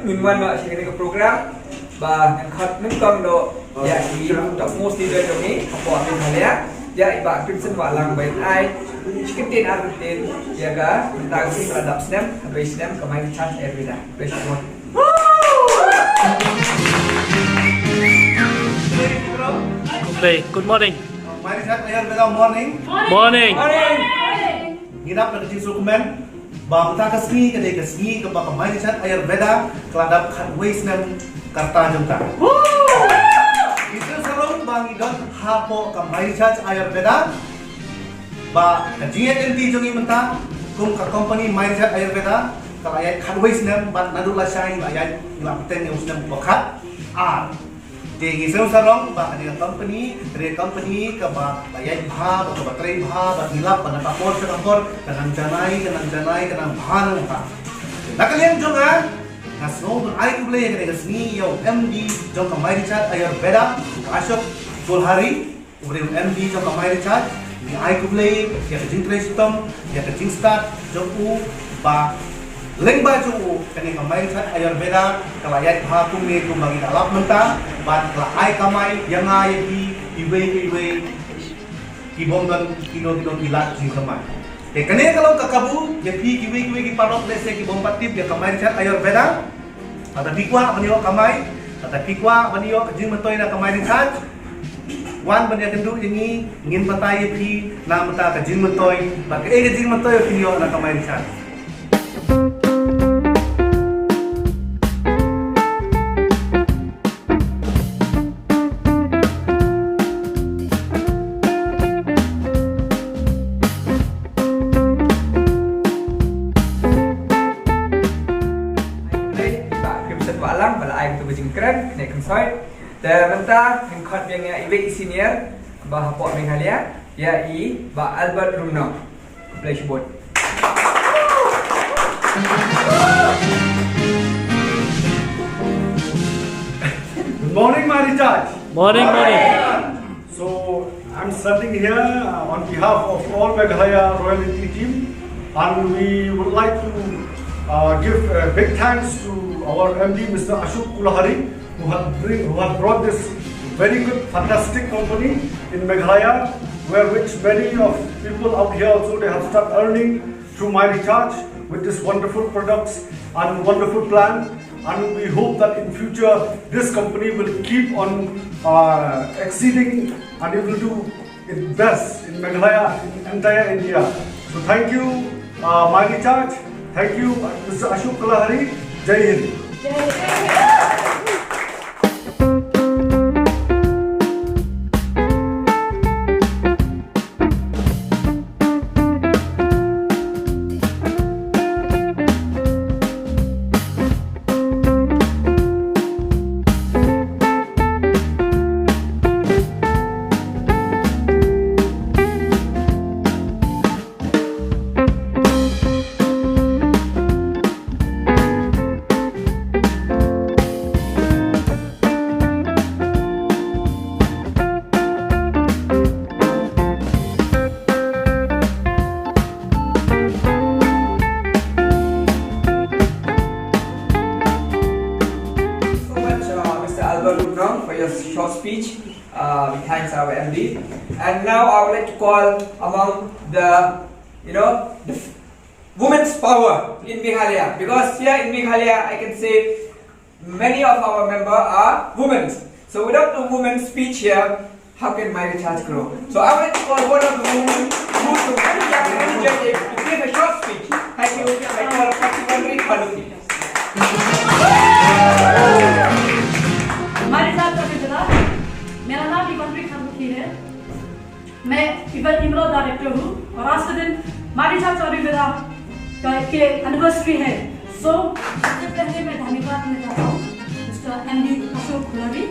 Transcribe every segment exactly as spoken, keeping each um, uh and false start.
Ngin wan noh sha kane ka program ba ngan khot nyngkong noh ïa i topmost leader jong ngi hapoh Meghalaya, ïa i Bah Crimson Wahlang, ban ai shi kyntien ar kyntien ïa ka bynta ka sngi ka la dap snem khatwei snem ka My Recharge Ayurveda. Khublei shibun. Khublei. Good morning. My Recharge Ayurveda morning. Morning. Ngi dap da ka jingsngewkmen ba mynta ka sngi ka dei ka sngi kaba ka My Recharge Ayurveda ka la dap khatwei snem ka rta jong ka. Ngi sngewsarong ba ngi don hapoh ka My Recharge Ayurveda, ba ka jingïaid lynti jong ngi mynta kum ka company My Recharge Ayurveda ka la ïaid khatwei snem, bad naduh lashai ngi la ïaid, ngi la bteng ïa u snem uba khat ar. Te ngi sngewsarong ba kane ka company ka dei ka company kaba la ïaid bha, ba kaba trei bha, ba ngi lap ba na ka por sha ka por ka nang janai, ka nang janai, ka nang bha, nang bha. Na ka liang jong nga, nga sngew ban ai khublei ïa kane ka sngi ïa u M D jong ka My Recharge Ayurveda, u Ashok Kulhari, uba dei u M D jong ka My Recharge. Ngi ai khublei ïa ka jingtrei shitom, ïa ka jingstad jong u, ba lyngba jong u kane ka My Recharge Ayurveda ka la ïaid bha kumne kumba ngi da lap mynta, bad ka la ai kamai ïa nga ïa phi iwei pa iwei ki bym don kino kino ki lad jingkamai. Te kane ka long ka kabu ïa phi kiwei kiwei ki paralok lehse ki bym pat tip ïa ka My Recharge Ayurveda. Lada phi kwah ban ïoh kamai, lada phi kwah ban ïoh ka jingmyntoi na ka My Recharge, wan ban ïakynduh ïa ngi, ngin batai ïa phi na bynta ka jingmyntoi, bad kaei ka jingmyntoi ba phin ïoh na ka My Recharge. Bah Crimson Wahlang ba la ai katu ka jingkren kane ka soi. Te mynta ngin khot biang ïa iwei i senior ba hapoh Meghalaya, ïa i Bah Albert Rumnong. Khublei shibun. Good morning, My Recharge. Morning, morning. So, I'm standing here, uh, on behalf of all Meghalaya royalty team, and we would like to, uh, give a big thanks to our M D, Mister Ashok Kulhari, who have bring, who have brought this very good, fantastic company in Meghalaya, where which many of people out here also they have start earning through My Recharge with this wonderful products and wonderful plan. And we hope that in future this company will keep on, uh, exceeding, and it will do its best in Meghalaya, in entire India. So thank you, uh, My Recharge. Thank you, Mister Ashok Kulhari. Jai Hind. So much, uh, Mister Albert Rumnong, for your short speech. Uh, we thanks our M D. And now I would like to call among the, you know, the women's power in Meghalaya, because here in Meghalaya I can say many of our member are women. So without the women's speech here, how can My Recharge grow? So I would like to call one of the women who is a very young energetic to give a short speech. Thank you. I call upon Ivanri Khaluki. My Recharge Ayurveda, मेरा नाम इवनरी खालुकी है। मैं इवेंट इमरान डायरेक्टर हूँ और आज के दिन My Recharge Ayurveda का, के एनिवर्सरी है। सो सबसे पहले मैं धन्यवाद देना चाहता हूँ मिस्टर एम डी अशोक कुलारी।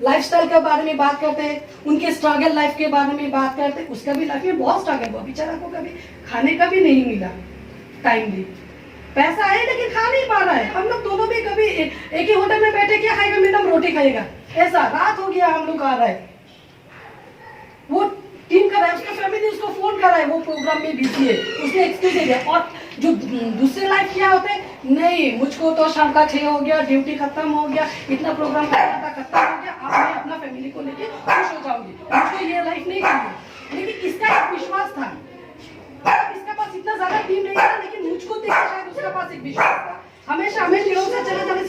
लाइफस्टाइल के बारे में बात करते हैं, उनके स्ट्रगल लाइफ के बारे में बात करते हैं। उसका भी लाइफ में बहुत स्ट्रगल हुआ, बेचारा को कभी खाने का भी नहीं मिला टाइमली। पैसा है लेकिन खा नहीं पा रहा है। हम लोग दोनों भी कभी ए-, एक ही होटल में बैठे, क्या खाएगा मैडम, रोटी खाएगा, ऐसा रात हो गया हम लोग आ रहा है। वो टीम का है, उसका फैमिली उसको फोन कर रहा है, वो प्रोग्राम में बिजी है, उसने एक्सक्यूज दे दिया। और जो दूसरे लाइफ क्या होते हैं, नहीं, मुझको तो शाम का छह हो गया, ड्यूटी खत्म हो गया, इतना प्रोग्राम करना था, खत्म हो गया, अब मैं अपना फैमिली को लेके खुश हो जाऊंगी, मुझको ये लाइफ नहीं चाहिए। लेकिन इसका एक विश्वास था, इसके पास इतना ज्यादा टीम नहीं था, लेकिन मुझको देख के शायद उसके पास एक विश्वास था। हमेशा हमें टीम से चले जाने